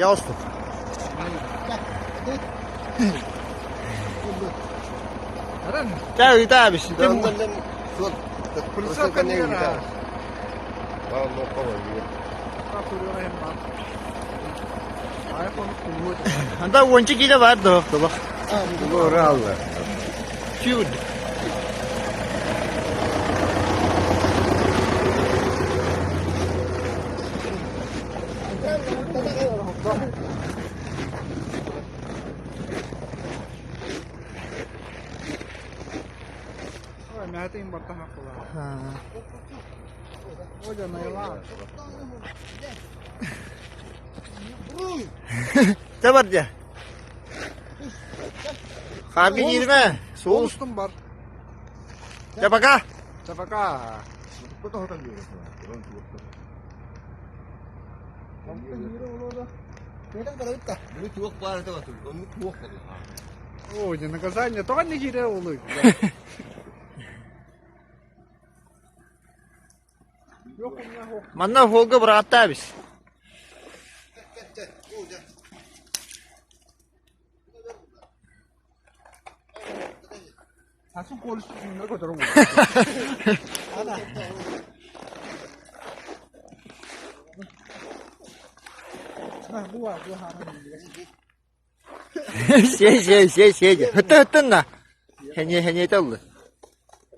Яустук. Чэ ыытаа бис. Анда уонча киилэ бар да тобах. Чүд. Чэ бар дьэ. Хаарга кииримэ. Суол Устун бар. Чэ пока. Чэ пока. Ой, не наказание, тоҕо не киирэр олуй. Манна Волга бырааттаабис. Сиэ сиэ сиэ сиэ диэ. Хытта хыттынна. Хэньэ хэньэтэ ыллы.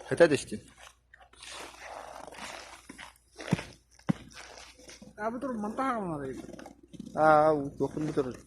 Хыта түстүн. Аа, туохпун бу турар.